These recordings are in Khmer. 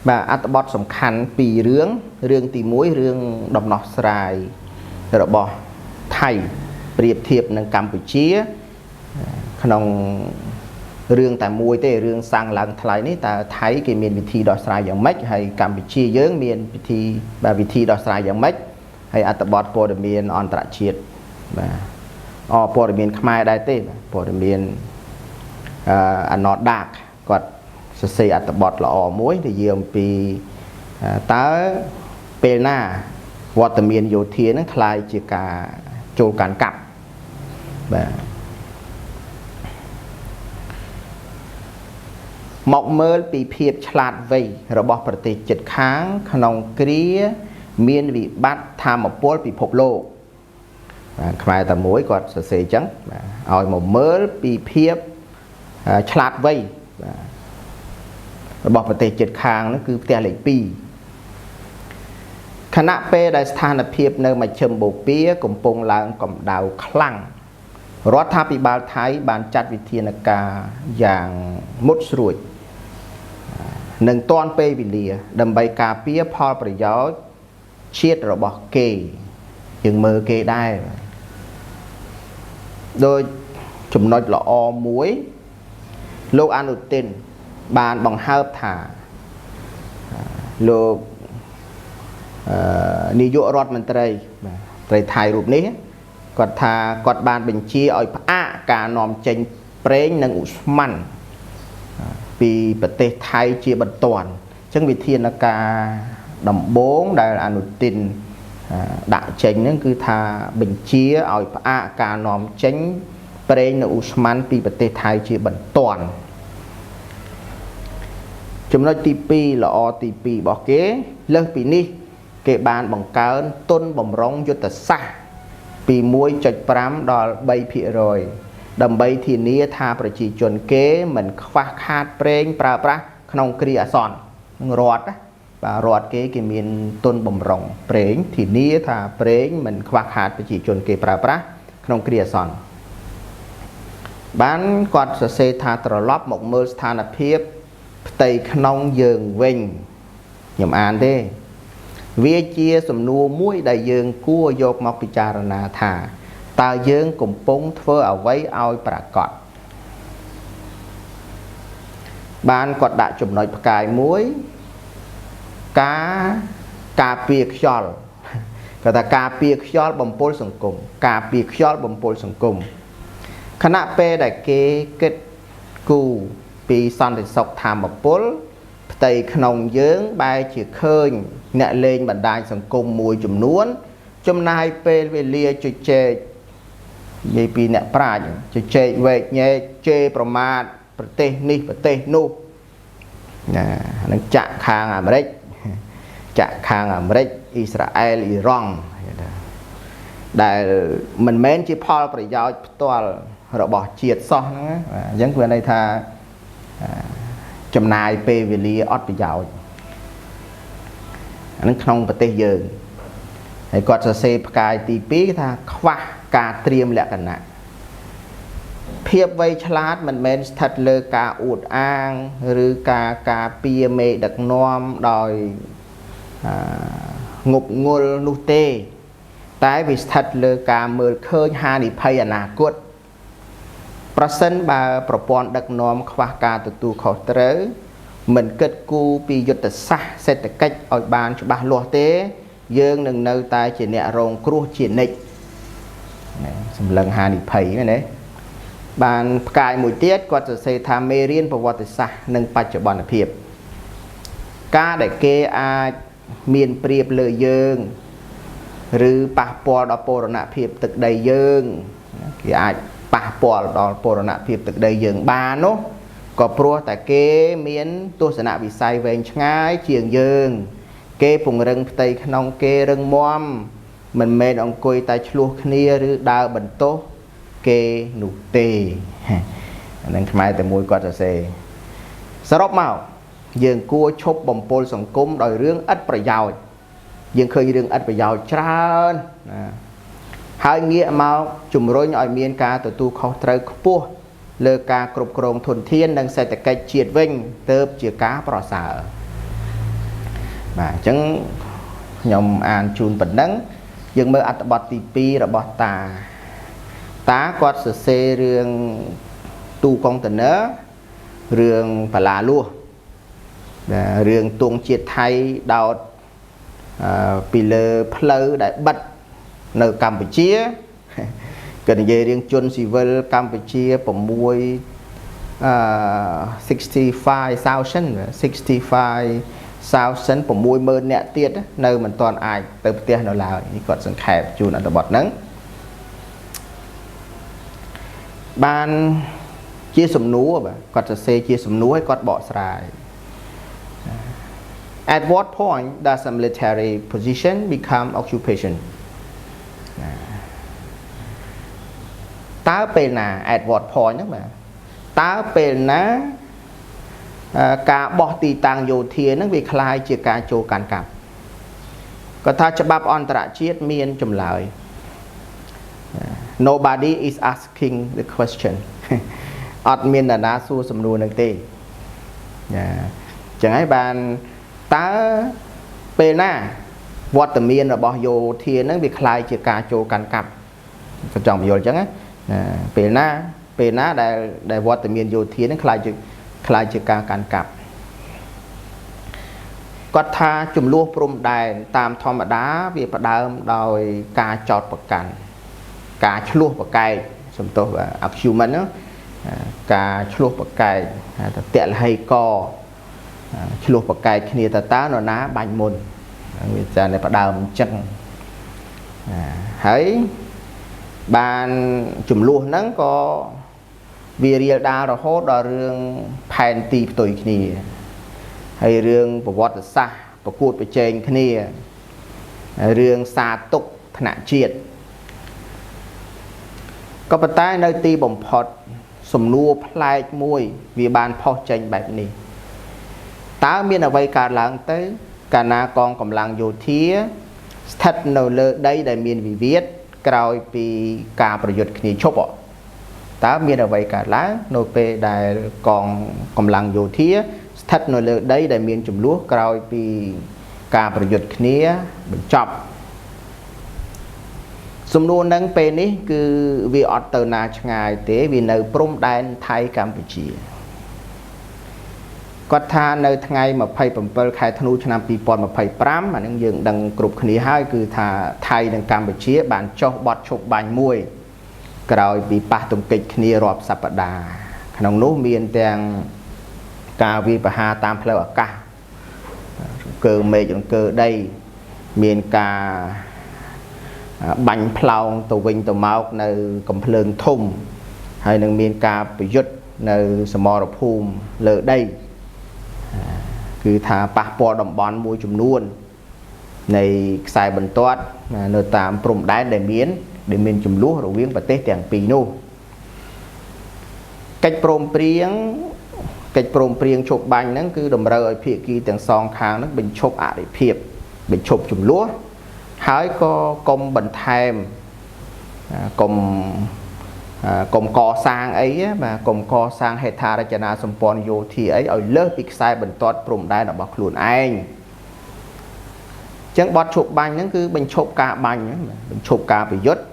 បាទអត្ថបទសំខាន់ពីររឿងរឿងទី1រឿងដំណោះស្រាយរបស់ថៃប្រៀបធៀបនឹងកម្ពុជាក្នុងរឿងតែមួយទេរឿងសាំងឡើងថ្លៃនេះតើថៃគេមានវិធីដោះស្រាយយ៉ាងម៉េចហើយកម្ពុជាយើងមានវិធីបាទវិធីដោះស្រាយយ៉ាងម៉េចហើយអត្ថបទព័ត៌មានអន្តរជាតិបាទអព័ត៌មានខ្មែរដែរទេបាទព័ត៌មានអឺអាណតដាកគាត់សរសេរអត្ថបទល្អមួយនិយាយអំពីតើពេលណាវត្តមានយោធានឹងក្លាយជាការចូលកាន់កាប់បាទមកមើលពីភាពឆ្លាតវៃរបស់ប្រទេសជិតខាងក្នុងគ្រាមានវិបត្តិធម្មពលពិភពលោកបាទខ្មែរតែមួយគាត់សរសេរអញ្ចឹងបាទឲ្យមកមើលពីភាពឆ្លាតវៃបាទរបស់ប្រទេសជិតខាងហ្នឹងគឺផ្ទះលេខ2ខណៈពេលដែលស្ថានភាពនៅមជ្ឈិមបូព៌ាកំពុងឡើងកម្ដៅខ្លាំងរដ្ឋាភិបាលថៃបានចាត់វិធានការយ៉ាងមុតស្រួចនិងទាន់ពេលវេលាដើម្បីការពារផលប្រយោជន៍ជាតិរបស់គេយើងមើលគេដែរដោយចំណុចល្អមួយលោកអនុទិនបានបង្ហើបថាលោកនាយករដ្ឋមន្ត្រីបាទត្រីថៃរូបនេះគាត់ថាគាត់បានបញ្ជាឲ្យផ្អាកការនាំចេញប្រេងនិងឧស្ម័នពីប្រទេសថៃជាបន្ទាន់អញ្ចឹងវិធានការដំបូងដែលអនុទិនដាក់ចេញហ្នឹងគឺថាបញ្ជាឲ្យផ្អាកការនាំចេញប្រេងនិងឧស្ម័នពីប្រទេសថៃជាបន្ទាន់ចំណុចទី2ល្អទី2របស់គេលើសពីនេះគេបានបង្កើនទុនបំរុងយុទ្ធសាស្ត្រពី 1.5 ដល់ 3% ដើម្បីធានាថាប្រជាជនគេមិនខ្វះខាតប្រេងប្រើប្រាស់ក្នុងគ្រាអាសន្ននឹងរដ្ឋបាទរដ្ឋគេគេមានទុនបំរុងប្រេងធានាថាប្រេងមិនខ្វះខាតប្រជាជនគេប្រើប្រាស់ក្នុងគ្រាអាសន្នបានគាត់សរសេរថាត្រឡប់មកមើលស្ថានភាពផ្ទៃក្នុងយើងវិញខ្ញុំអានទេវាជាសំណួរមួយដែលយើងគួរយកមកពិចារណាថាតើយើងកំពុងធ្វើអ្វីឲ្យប្រាកដបានគាត់ដាក់ចំណុចផ្កាយមួយការការពារខ្យល់គាត់ថាការពារខ្យល់បំពុលសង្គមការពារខ្យល់បំពុលសង្គមខណៈពេលដែលគេគិតគូរពីសន្តិសុខធម្មពលផ្ទៃក្នុងយើងបែរជាឃើញអ្នកលេងបណ្ដាញសង្គមមួយចំនួនចំណាយពេលវេលាជជែកនិយាយពីអ្នកប្រាជ្ញជជែកវែកញែកជេរប្រមាថប្រទេសនេះប្រទេសនោះណានឹងចាក់ខាងអាមេរិកចាក់ខាងអាមេរិកអ៊ីស្រាអែលអ៊ីរ៉ង់ដែលមិនមែនជាផលប្រយោជន៍ផ្ទាល់របស់ជាតិសោះហ្នឹងអញ្ចឹងគឺន័យថាចំណាយពេលវេលាអត់ប្រយោជន៍អានឹងក្នុងប្រទេសយើងហើយគាត់សរសេរផ្កាយទី2គេថាខ្វះការត្រៀមលក្ខណៈភាពវៃឆ្លាតមិនមែនស្ថិតលើការអួតអាងឬការការពារមេដឹកនាំដោយងប់ងល់នោះទេតែវាស្ថិតលើការមើលឃើញហានិភ័យអនាគតប្រសិនបើប្រព័ន្ធដឹកនាំខ្វះការទទួលខុសត្រូវមិនគិតគូរពីយុទ្ធសាស្ត្រសេដ្ឋកិច្ចឲ្យបានច្បាស់លាស់ទេយើងនឹងនៅតែជាអ្នករងគ្រោះជានិច្ចសម្លឹងហានិភ័យមែនទេបានផ្កាយមួយទៀតគាត់សរសេរថាមេរៀនប្រវត្តិសាស្ត្រនិងបច្ចុប្បន្នភាពការដែលគេអាចមានប្រៀបលើយើងឬប៉ះពាល់ដល់បូរណភាពទឹកដីយើងគេអាចប៉ះពាល់ដល់បូរណភាពទឹកដីយើងបាននោះក៏ព្រោះតែគេមានទស្សនវិស័យវែងឆ្ងាយជាងយើងគេពង្រឹងផ្ទៃក្នុងគេរឹងមាំមិនមែនអង្គុយតែឆ្លោះគ្នាឬដើរបន្ទោសគេនោះទេអានឹងខ្មែរតែមួយគាត់សរសេរសរុបមកយើងគួរឈប់បំពុលសង្គមដោយរឿងឥតប្រយោជន៍យើងឃើញរឿងឥតប្រយោជន៍ច្រើនណាហើយងាកមកជំរុញឲ្យមានការទទួលខុសត្រូវខ្ពស់លើការគ្រប់គ្រងធនធាននិងសេដ្ឋកិច្ចជាតិវិញទៅជាការប្រសើរ បាទអញ្ចឹងខ្ញុំអានជូនប៉ុណ្ណឹងយើងមើលអត្ថបទទី2របស់តាតាគាត់សរសេររឿងទូកុងតឺន័ររឿងបលាលួសរឿងទង់ជាតិថៃដោតពីលើផ្លូវដែលបិទនៅកម្ពុជាគាត់និយាយរឿងជនស៊ីវិលកម្ពុជា6 65,000 65,000 60000នាក់ទៀតនៅមិនទាន់អាចទៅផ្ទះនៅឡើយនេះគាត់សង្ខេបជូនអត្ថបទហ្នឹងបានជាសំណួរបាទគាត់សរសេរជាសំណួរឲ្យគាត់បកស្រាយ At what point does a military position become occupation? តើពេលណា at what point ហ្នឹងបាទតើពេលណាការបោះទីតាំងយោធាហ្នឹងវាក្លាយជាការចូលកាន់កាប់គាត់ថាច្បាប់អន្តរជាតិមានចម្លើយ Nobody is asking the question. អត់មាននរណាសួរសំណួរនឹងទេណាចឹងហើយបានតើពេលណាវត្តមានរបស់យោធាហ្នឹងវាក្លាយជាការចូលកាន់កាប់គាត់ចង់បញ្យល់ចឹងណាពេលណាពេលណាដែលដែលវត្តមានយោធាហ្នឹងក្លាយជាក្លាយជាការកាន់កាប់គាត់ថាចំនួនព្រំដែនតាមធម្មតាវាផ្ដើមដោយការចោតប្រកាន់ការឆ្លោះប្រកែកសំទោស argument ហ្នឹងការឆ្លោះប្រកែកតតលហីកឆ្លោះប្រកែកគ្នាតើនរណាបាញ់មុនវាចាតែផ្ដើមអញ្ចឹងហើយបានចំនួនហ្នឹងក៏វារៀលដាលរហូតដល់រឿងផែនទីផ្ទុយគ្នាហើយរឿងប្រវត្តិសាស្ត្រប្រកួតប្រជែងគ្នារឿងសាទុកថ្នាក់ជាតិក៏ប៉ុន្តែនៅទីបំផុតសំណួរប្លែកមួយវាបានផុសចេញបែបនេះតើមានអ្វីកើតឡើងទៅកាលណាកងកម្លាំងយោធាស្ថិតនៅលើដីដែលមានវិវាទក្រោយពីការប្រយុទ្ធគ្នាឈប់តើមានអ្វីកើតឡើងនៅពេលដែលកងកម្លាំងយោធាស្ថិតនៅលើដីដែលមានចំនួនក្រោយពីការប្រយុទ្ធគ្នាបញ្ចប់សំណួរនឹងពេលនេះគឺវាអត់ទៅណាឆ្ងាយទេវានៅព្រំដែនថៃកម្ពុជាគាត់ថានៅថ្ងៃ27ខែធ្នូឆ្នាំ2025អានឹងយើងដឹងគ្រប់គ្នាហើយគឺថាថៃនិងកម្ពុជាបានចុះបត់ឈប់បាញ់មួយក្រោយពីប៉ះទង្គិចគ្នារាប់សប្តាហ៍ក្នុងនោះមានទាំងការវាយប្រហារតាមផ្លូវអាកាសរង្គើមេឃរង្គើដីមានការបាញ់ផ្លោងទៅវិញទៅមកនៅកំភ្លើងធំហើយនឹងមានការប្រយុទ្ធនៅសមរភូមិលើដីគឺថាប៉ះពាល់តំបន់មួយចំនួននៃខ្សែបន្ទាត់នៅតាមព្រំដែនដែលមានចំនួនរវាងប្រទេសទាំងពីរនោះកិច្ចព្រមព្រៀងឈប់បាញ់ហ្នឹងគឺតម្រូវឲ្យភាគីទាំងសងខាងហ្នឹងបញ្ឈប់អរិភាពបញ្ឈប់ចំនួនហើយក៏កុំបន្ថែមកុំកសាងអីបាទកុំកសាងហេដ្ឋារចនាសម្ព័ន្ធយោធាអីឲ្យលើសពីខ្សែបន្ទាត់ព្រំដែនរបស់ខ្លួនឯងចឹងបទឈប់បាញ់ហ្នឹងគឺបញ្ឈប់ការបាញ់បញ្ឈប់ការប្រយុទ្ធ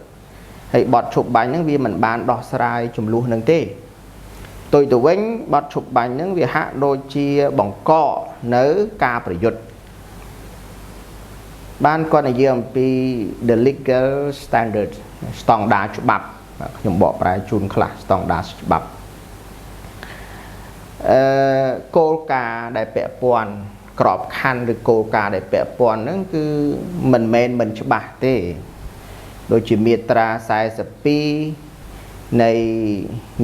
ហើយបទឈប់បាញ់ហ្នឹងវាមិនបានដោះស្រាយចំនួនហ្នឹងទេផ្ទុយទៅវិញបទឈប់បាញ់ហ្នឹងវាហាក់ដូចជាបង្កនៅការប្រយុទ្ធបានគាត់និយាយអំពី the legal standard ស្តង់ដារច្បាប់ខ្ញុំបកប្រែជូនខ្លះស្តង់ដារច្បាប់គោលការណ៍ដែលពាក់ព័ន្ធក្របខ័ណ្ឌឬគោលការណ៍ដែលពាក់ព័ន្ធហ្នឹងគឺមិនមែនមិនច្បាស់ទេដូចជាមាត្រា42នៃ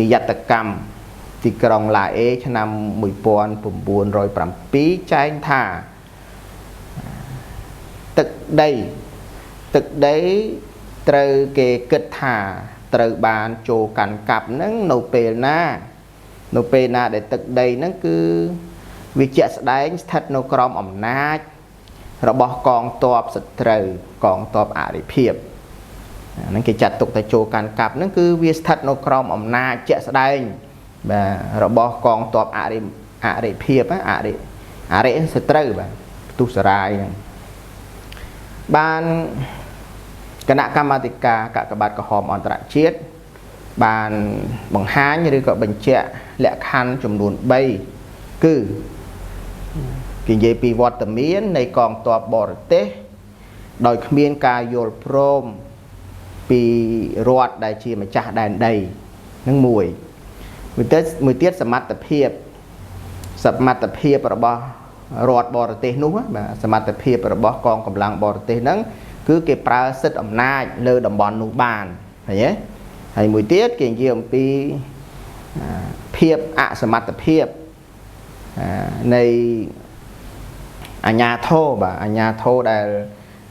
និយត្តកម្មទីក្រុងឡាអេឆ្នាំ1907ចែងថាទឹកដីត្រូវគេគិតថាត្រូវបានចូលកាន់កាប់ហ្នឹងនៅពេលណាដែលទឹកដីហ្នឹងគឺវាជាក់ស្ដែងស្ថិតនៅក្រោមអំណាចរបស់កងទ័ពសត្រូវកងទ័ពអរិភាពហ្នឹងគេចាត់ទុកតែចូលកាន់កាប់ហ្នឹងគឺវាស្ថិតនៅក្រោមអំណាចជាក់ស្ដែងបាទរបស់កងទ័ពអរិភាពអរិសត្រូវបាទ ទុសរាយហ្នឹងបានគណៈកម្មាធិការកាកបាទក្រហមអន្តរជាតិបានបង្ហាញឬក៏បញ្ជាក់លក្ខខណ្ឌចំនួន3គឺគេនិយាយពីវត្តមាននៃកងទ័ពបរទេសដោយគ្មានការយល់ព្រមពីរដ្ឋដែលជាម្ចាស់ដែនដីនឹងមួយមួយទៀតសមត្ថភាពរបស់រដ្ឋបរទេសនោះបាទសមត្ថភាពរបស់កងកម្លាំងបរទេសហ្នឹងគឺគេប្រើសិទ្ធិអំណាចលើតំបន់នោះបានឃើញទេហើយមួយទៀតគេនិយាយអំពីភាពអសមត្ថភាពនៃអាជ្ញាធរបាទអាជ្ញាធរ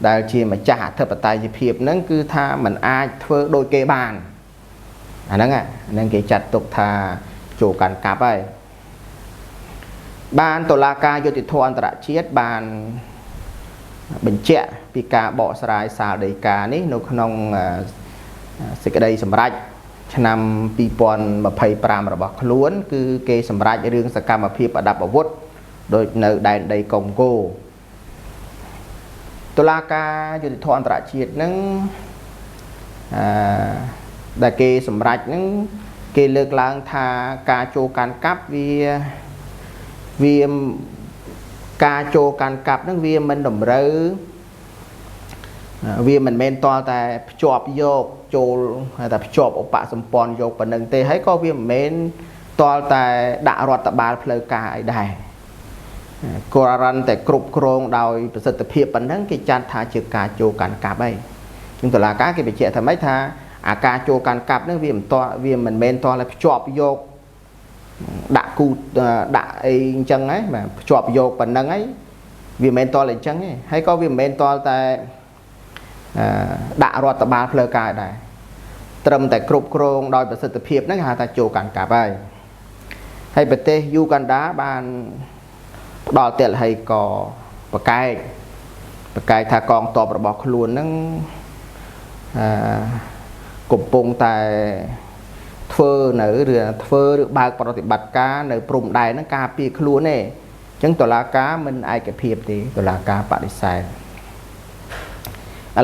ដែលជាម្ចាស់អធិបតេយ្យភាពហ្នឹងគឺថាมันអាចធ្វើដូចគេបានអាហ្នឹងគេចាត់ទុកថាចូលកាន់កាប់ហើយបានតុលាការយុត្តិធម៌អន្តរជាតិបានបញ្ជាក់ពីការបកស្រាយសាលដីកានេះនៅក្នុងសេចក្តីសម្រេចឆ្នាំ2025របស់ខ្លួនគឺគេសម្រេចរឿងសកម្មភាពប្រដាប់អាវុធដូចនៅដែនដីកុងហ្គោតុលាការយុត្តិធម៌អន្តរជាតិហ្នឹងដែលគេសម្រេចហ្នឹងគេលើកឡើងថាការចូលកាន់កាប់វាការចូលកាន់កាប់ហ្នឹងវាមិនតម្រូវវាមិនមែនតតែភ្ជាប់យកចូលតែភ្ជាប់ឧបសម្ព័ន្ធយកប៉ុណ្្នឹងទេហើយក៏វាមិនមែនតតែដាក់រដ្ឋបាលផ្លូវការអីដែរគ្រាន់តែគ្រប់គ្រងដោយប្រសិទ្ធភាពប៉ុណ្ណឹងគេចាត់ថាជាការចូលកាន់កាប់ហើយជាងតុលាការគេបញ្ជាក់ថាម៉េចថាអាការចូលកាន់កាប់ហ្នឹងវាមិនតវាមិនមែនតតែភ្ជាប់យកដាក់គូដាក់អីអញ្ចឹងហ៎បាទភ្ជាប់យកប៉ុណ្ណឹងហើយវាមិនមែនតតែអញ្ចឹងទេហើយក៏វាមិនមែនតតែដាក់រដ្ឋបាលផ្លូវការដែរត្រឹមតែគ្រប់គ្រងដោយប្រសិទ្ធភាពហ្នឹងគេហៅថាចូលកាន់កាប់ហើយហើយប្រទេសយូហ្គាន់ដាបានផ្ដល់ទឡ្ហីកប្រកែកថាកងទ័ពរបស់ខ្លួនហ្នឹងកំពុងតែធ្វើនៅឬធ្វើឬបើកប្រតិបត្តិការនៅព្រំដែនហ្នឹងការពារខ្លួនទេអញ្ចឹងតុលាការមិនឯកភាពទេតុលាការបដិសេធឥ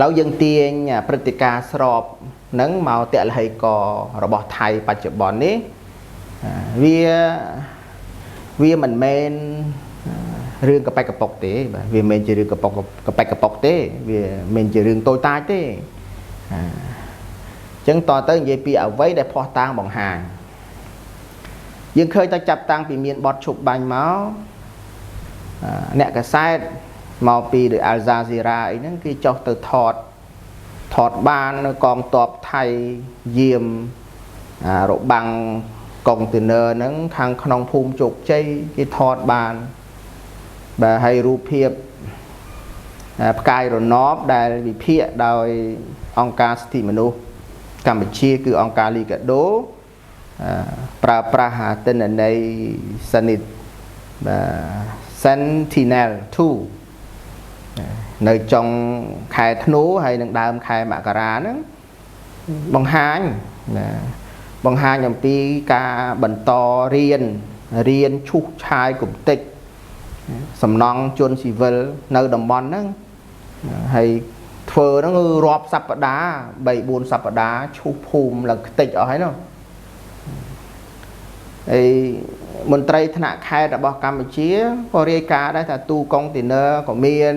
ឡូវយើងទាញព្រឹត្តិការណ៍ស្របហ្នឹងមកទឡ្ហីករបស់ថៃបច្ចុប្បន្ននេះវាមិនមែនរឿងកប៉ិកកប៉ុកទេបាទវាមិនមែនជារឿងកប៉ិកកប៉ុកទេវាមិនមែនជារឿងតូចតាចទេអញ្ចឹងតទៅនិយាយពីអ្វីដែលភស្តុតាងបង្ហាញយើងឃើញតែចាប់តាំងពីមានបទឈប់បាញ់មកអ្នកកាសែតមកពីដោយអាល់ហ្សាស៊ីរ៉ាអីហ្នឹងគេចុះទៅថតបាននៅកងទ័ពថៃយាមរបាំងកុងតឺន័រហ្នឹងខាងក្នុងភូមិជោគជ័យគេថតបានបាទហើយរូបភាពផ្កាយរណបដែលវិភាគដោយអង្គការសិទ្ធិមនុស្សកម្ពុជាគឺអង្គការលីកាដូប្រើប្រាស់ទិន្នន័យសនិតបាទ Sentinel 2នៅចុងខែធ្នូហើយនឹងដើមខែមករាហ្នឹងបង្ហាញណាបង្ហាញអំពីការបន្តរៀនឈូសឆាយគំតិចសំណង់ជនស៊ីវិលនៅតំបន់ហ្នឹងហើយធ្វើហ្នឹងគឺរាប់សប្តាហ៍3 4សប្តាហ៍ឈូសភូមិឡើងខ្ទេចអស់ហើយនោះហើយមន្ត្រីថ្នាក់ខេត្តរបស់កម្ពុជាក៏រាយការណ៍ដែរថាទូកុងតឺន័រក៏មាន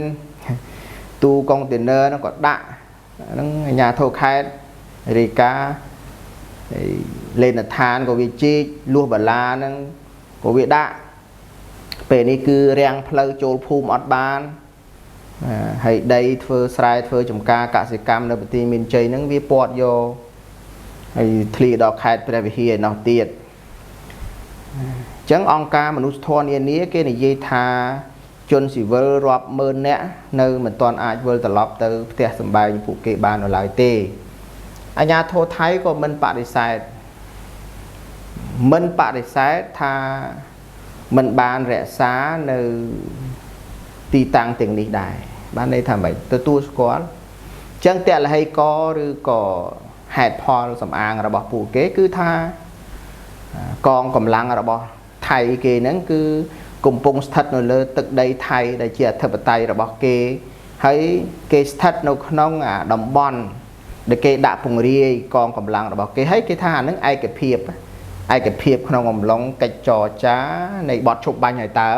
ទូកុងតឺន័រហ្នឹងក៏ដាក់ហ្នឹងអាជ្ញាធរខេត្តរាយការណ៍ហើយលេនដ្ឋានក៏វាជីកលួសបាឡាហ្នឹងក៏វាដាក់ពេលនេះគឺរាំងផ្លូវចូលភូមិអត់បានហើយដីធ្វើស្រែធ្វើចំការកសិកម្មនៅប្រទេសមានជ័យហ្នឹងវាពាត់យកហើយធ្លាដល់ខេត្តព្រះវិហារឯណោះទៀតអញ្ចឹងអង្គការមនុស្សធម៌នានាគេនិយាយថាជនស៊ីវិលរាប់ម៉ឺននាក់នៅមិនទាន់អាចវិលត្រឡប់ទៅផ្ទះសម្បែងពួកគេបាននៅឡើយទេអាជ្ញាធរថៃក៏មិនបដិសេធថាមិនបានរក្សានៅទីតាំងទាំងនេះដែរបានន័យថាម៉េចទទួលស្គាល់អញ្ចឹងទឡ្ហីកឬក៏ហេតុផលសំអាងរបស់ពួកគេគឺថាកងកម្លាំងរបស់ថៃគេហ្នឹងគឺ កំពុងស្ថិតនៅលើទឹកដីថៃដែលជាអធិបតេយ្យរបស់គេហើយគេស្ថិតនៅក្នុងអាតំបន់ដែលគេដាក់ពង្រាយកងកម្លាំងរបស់គេហើយគេថាអានឹងឯកភាពឯកភាពក្នុងអំឡុងកិច្ចចរចានៃបទឈប់បាញ់ហើយតើ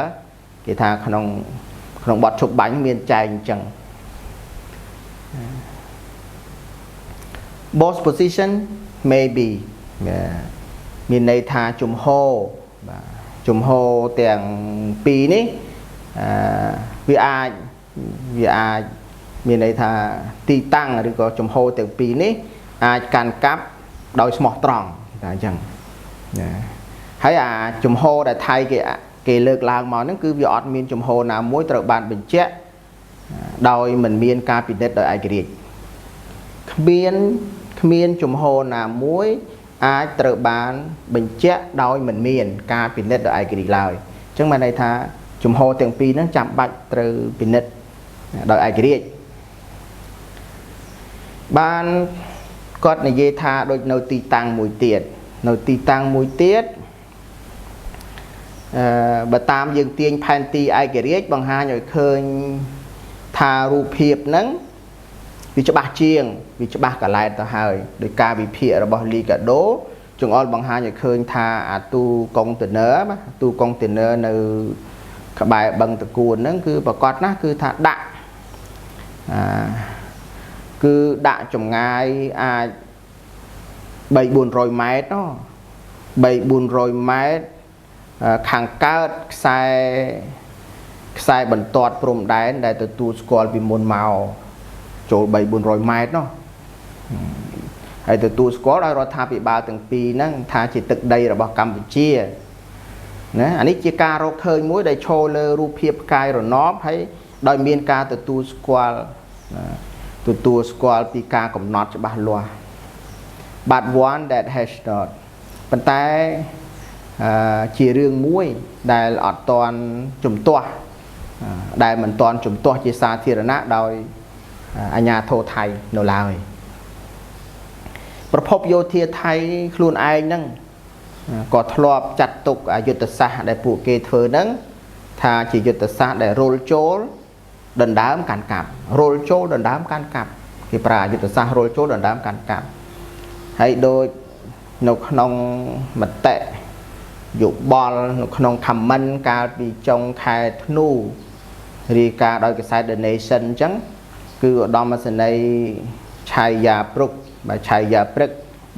គេថាក្នុងក្នុងបទឈប់បាញ់មានចែងអញ្ចឹង Both position may be មានន័យថាជំហរបាទជំហរទាំងពីរនេះអឺវាអាចវាអាចមានន័យថាទីតាំងឬក៏ជំហរទាំងពីរនេះអាចកាន់កាប់ដោយស្មោះត្រង់តែអញ្ចឹងណាហើយអាជំហរដែលថៃគេគេលើកឡើងមកហ្នឹងគឺវាអត់មានជំហរណាមួយត្រូវបានបញ្ជាក់ដោយមិនមានការពិនិត្យដោយឯករាជ្យគ្មានគ្មានជំហរណាមួយអាចត្រូវបានបញ្ជាក់ដោយមិនមានការពិនិត្យដោយឯករាជ្យឡើយអញ្ចឹងបានន័យថាជំហរទាំងពីរហ្នឹងចាំបាច់ត្រូវពិនិត្យដោយឯករាជ្យបានគាត់និយាយថាដូចនៅទីតាំងមួយទៀតនៅទីតាំងមួយទៀតអឺបើតាមយើងទាញផែនទីឯករាជ្យបង្ហាញឲ្យឃើញថារូបភាពហ្នឹងវាច្បាស់ជាងវាច្បាស់កលែតទៅហើយដោយការវិភាគរបស់លីកាដូចង្អុលបង្ហាញឲ្យឃើញថាអាទូកុងតឺន័របាទទូកុងតឺន័រនៅក្បែរបឹងតកួនហ្នឹងគឺប្រកាសណាស់គឺថាដាក់អាគឺដាក់ចម្ងាយអាច3 400ម៉ែត្រ3 400ម៉ែត្រខាងកើតខ្សែខ្សែបន្ទាត់ព្រំដែនដែលទទួលស្គាល់ពីមុនមកចូល3 400ម៉ែត្រនោះហើយទទួលស្គាល់ដោយរដ្ឋាភិបាលទាំងពីរហ្នឹងថាជាទឹកដីរបស់កម្ពុជាណាអានេះជាការរកឃើញមួយដែលឈរលើរូបភាពផ្កាយរណបហើយដោយមានការទទួលស្គាល់ទទួលស្គាល់ពីការកំណត់ច្បាស់លាស់ but one that has not ប៉ុន្តែជារឿងមួយដែលអត់ទាន់ជំទាស់ដែលមិនទាន់ជំទាស់ជាសាធារណៈដោយអាជ្ញាធរថៃនៅឡើយប្រភពយោធាថៃខ្លួនឯងហ្នឹងក៏ធ្លាប់ចាត់ទុកយុទ្ធសាស្ត្រដែលពួកគេធ្វើហ្នឹងថាជាយុទ្ធសាស្ត្រដែលរុលចូលដណ្ដើមកាន់កាប់រុលចូលដណ្ដើមកាន់កាប់គេប្រើយុទ្ធសាស្ត្ររុលចូលដណ្ដើមកាន់កាប់ហើយដូចនៅក្នុងមតិយោបល់នៅក្នុង comment កាលពីចុងខែធ្នូរាយការណ៍ដោយកាសែត The Nation អញ្ចឹងគឺឧត្តមសេនីយ៍ឆៃយ៉ាព្រុកបាទឆៃយ៉ាព្រឹក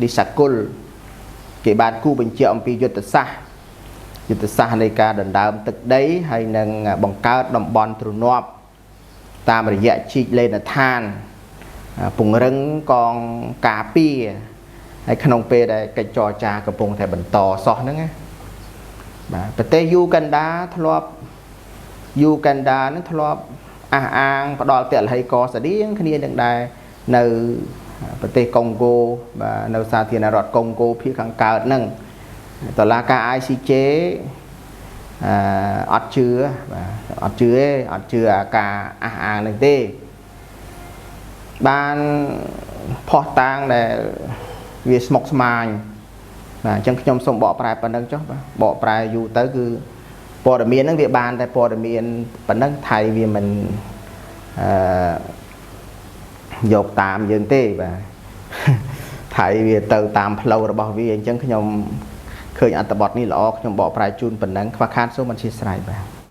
ឌីសាគុលគេបានគូបញ្ជាក់អំពីយុទ្ធសាស្ត្រយុទ្ធសាស្ត្រនៃការដណ្ដើមទឹកដីហើយនឹងបង្កើតតំបន់ទ្រនាប់តាមរយៈជីកលេនដ្ឋានពង្រឹងកងការពារហើយក្នុងពេលដែលកិច្ចចរចាកំពុងតែបន្តសោះហ្នឹងណាបាទប្រទេសយូហ្គាន់ដាធ្លាប់យូហ្គាន់ដានឹងធ្លាប់អះអាងផ្ដល់ទឡ្ហីករស្តៀងគ្នានឹងដែរនៅប្រទេសកុងហ្គោបាទនៅសាធារណរដ្ឋកុងហ្គោភាគខាងកើតហ្នឹងតឡាការ ICJ អឺអត់ជឿបាទអត់ជឿទេអត់ជឿអាការអះអាងនឹងទេបានផុសតាងដែលវាស្មុកស្មាញបាទអញ្ចឹងខ្ញុំសូមបកប្រែប៉ុណ្្នឹងចុះបាទបកប្រែយូរទៅគឺព័ត៌មានហ្នឹងវាបានតែព័ត៌មានប៉ុណ្្នឹងថៃវាមិនអឺយកតាមយើងទេបាទថៃវាទៅតាមផ្លូវរបស់វាអញ្ចឹងខ្ញុំឃើញអត្ថបទនេះល្អខ្ញុំបកប្រែជូនប៉ុណ្ណឹងខ្វះខាតសូមអធិស្ឋានបាទ។